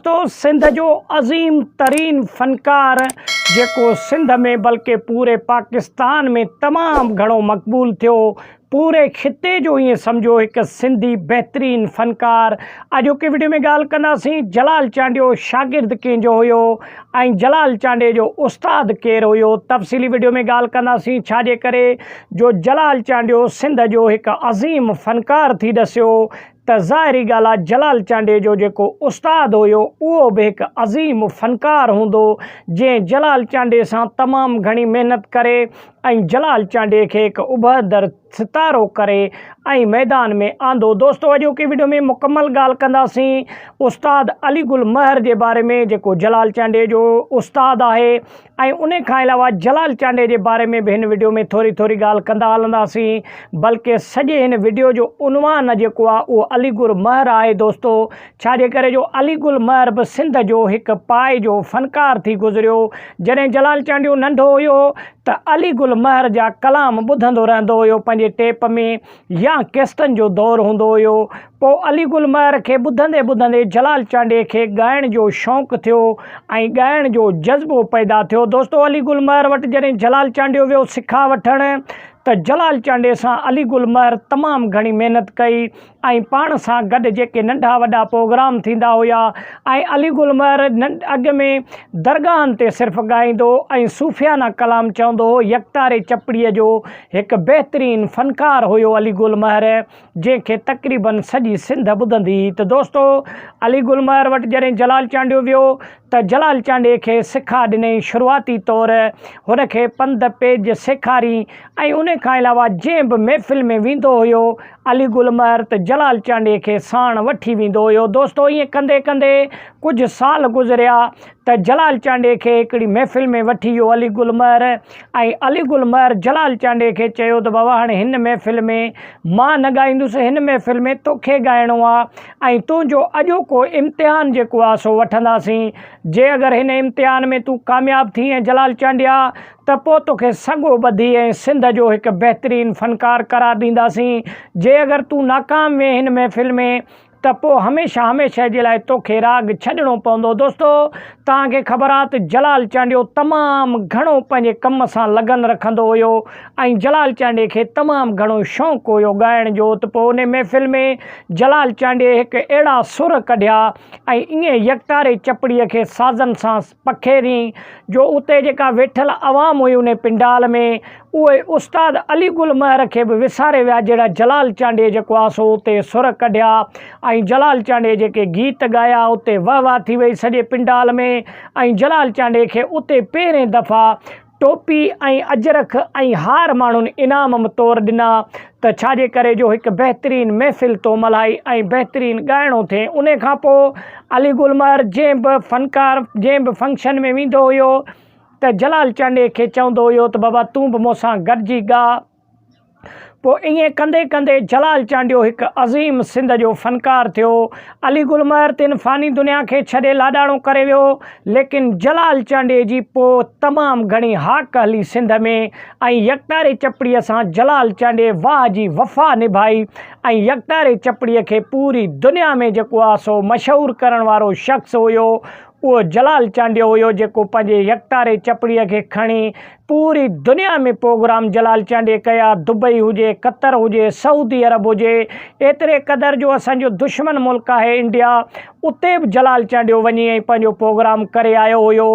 دوستو سنڌ جو عظيم ترين فنڪار جيڪو سنڌ ۾ بلڪه پوري پاڪستان ۾ تمام گهڻو مقبول ٿيو پوري خطي جو ائين سمجهو هڪ سنڌي بهترين فنڪار اڄوڪي وڊيو ۾ ڳالهه ڪنداسين جلال چانڊيو شاگرد ڪنهن جو هيو ۽ جلال چانڊيي جو استاد ڪير هيو تفصيلي وڊيو ۾ ڳالهه ڪنداسين ڇاجي ڪري جو جلال چانڊيو سنڌ جو هڪ عظيم فنڪار ٿي ڏسيو ته ظاهري ڳالهه آ جلال چانڊيي جو جيڪو استاد هيو اهو به هڪ عظيم فنڪار هوندو جنهن جلال چانڊيي سان تمام گهڻي محنت ڪري ۽ جلال چانڊيي کي هڪ اڀرندڙ ستارو ڪري ۽ ميدان ۾ آندو. دوستو اڄوڪي وڊيو ۾ مڪمل ڳالهه ڪنداسين استاد علي گل مهر جي باري ۾ جيڪو جلال چانڊيي جو استاد آهي ۽ ان کان علاوه جلال چانڊيي جي باري ۾ به هن وڊيو ۾ ٿوري ٿوري ڳالهه ڪندا هلنداسين بلڪه سڄي هن وڊيو جو عنوان جيڪو آهي اهو علي گل مهر آهي دوستو ڇا جي ڪري جو علي گل مهر به سنڌ جو هڪ پائي جو فنڪار ٿي گذريو جڏهن جلال چانڊيو ننڍو هيو ته علي گل مهر جا ڪلام ٻڌندو رهندو هيو پنهنجي ٽيپ ۾ يا ڪيسٽن جو دور هوندو هيو. پوء علي گل مهر کي ٻڌندي ٻڌندي جلال چانڊيي کي ڳائڻ جو شوق ٿيو ۽ ڳائڻ جو جذبو پيدا ٿيو. دوستو علي گل مهر وٽ جڏهن جلال چانڊيو ويو سکا وٺڻ ته جلال چانڊيي سان علي گل مهر تمام گهڻي محنت ڪئي ۽ پاڻ سان گڏ جيڪي ننڍا وڏا پروگرام ٿيندا هيا ۽ علي گل مهر اڳ ۾ درگاهن تي صرف ڳائيندو ۽ صوفيانه ڪلام چوندو هو يڪتاري چپڙيء جو هڪ بهترين فنڪار هيو علي گل مهر جنهن کي تقريبن سڄي سنڌ ٻڌندي هئي ته دوستو علي گل مهر وٽ جڏهن جلال چانڊيو ويو ته جلال چانڊيي کي سکا ڏنئي شروعاتي طور هن کي پنڌ پيج سيکاري ۽ ان کان علاوه جنهن به محفل ۾ ويندو هيو علي گل مهر ته جلال چانڊيي کي ساڻ وٺي ويندو هيو دوستو ائين ڪندي ڪندي ڪجهه سال گذريا ته جلال چانڊيي کي هڪڙي محفل ۾ وٺي ويو علي گل مهر ۽ علي گل مهر جلال چانڊيي کي چيو ته بابا هاڻي هن محفل ۾ مان نه ڳائيندس هن محفل ۾ توکي ڳائڻو آ ۽ تنهنجو اڄوڪو امتحان جيڪو آ سو وٺنداسين جي اگر هن امتحان ۾ تون ڪامياب ٿئين جلال چانڊيا ته پوء توکي سڳو ٻڌي ۽ سنڌ جو هڪ بهترين فنڪار قرار ڏينداسين جي اگر تون ناڪام وئين هن محفل ۾ ته پوء هميشه هميشه جي لاء توکي راڳ ڇڏڻو پوندو. دوستو توهان کي خبر آ ته جلال چانڊيو تمام گهڻو پنهنجي ڪم سان لگن رکندو هيو ۽ جلال چانڊيي کي تمام گهڻو شوق هيو ڳائڻ جو ته پوء انهي محفل ۾ جلال چانڊيي هڪ اهڙا سر ڪڍيا ۽ ائين يڪتاري چپڙيء کي سازن سان پکيرين جو اتي جيڪا ويٺل عوام هئي انهي پنڊال ۾ اهي استاد علي گل مهر کي به وساري ويا جهڙا جلال چانڊيي جيڪو آ سو اتي سر ڪڍيا ۽ جلال چانڊيي جيڪي گيت ڳايا اتي وهه واه ٿي وئي سڄي پنڊال ۾ ۽ جلال چانڊيي کي اتي پهرين دفعا ٽوپي ۽ اجرڪ ۽ هار ماڻهن انعام طور ڏنا ته ڇا جي ڪري جو هڪ بهترين محفل تو ملهائي ۽ بهترين ڳائڻو ٿئين انهي کان پوء علي گل مهر جنهن به فنڪار جنهن به فنڪشن ۾ ويندو هيو ته جلال چانڊيي کي چوندو هيو ته بابا تون به مونسان گڏجي ڳاء. پوء ائين ڪندي ڪندي جلال چانڊيو هڪ عظيم سنڌ جو فنڪار ٿيو. علي گل مهر تن فاني دنيا کي ڇڏي لاڏاڻو ڪري ويو، ليڪن جلال چانڊيي جي پوء تمام گهڻي هاڪ هلي سنڌ ۾ ۽ يڪتاري چپڙيء سان جلال چانڊيي واهه جي وفا نڀائي ۽ يڪتاري چپڙيء کي پوري دنيا ۾ جيڪو آ سو مشهور ڪرڻ وارو شخص هيو اهو جلال چانڊيو هيو جيڪو پنهنجي يڪتاري چپڙيء کي کڻي پوري دنيا ۾ پروگرام جلال چانڊيي ڪيا، دبئي هجي، قطر هجي، سعودي عرب هجي، ايتري قدر جو اسان جو دشمن ملڪ آهي انڊيا اتي به جلال چانڊيو وڃي ۽ پنهنجو پروگرام ڪري آيو هيو.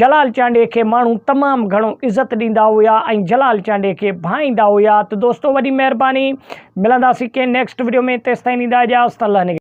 جلال چانڊيي کي ماڻهو تمام گهڻو عزت ڏيندا هيا ۽ جلال چانڊيي کي ڀائيندا هيا ته دوستو وڏي مهرباني ملنداسين ڪنهن نيڪسٽ وڊيو ۾ تيستائين ڏيندا اجازت الله نگهبان.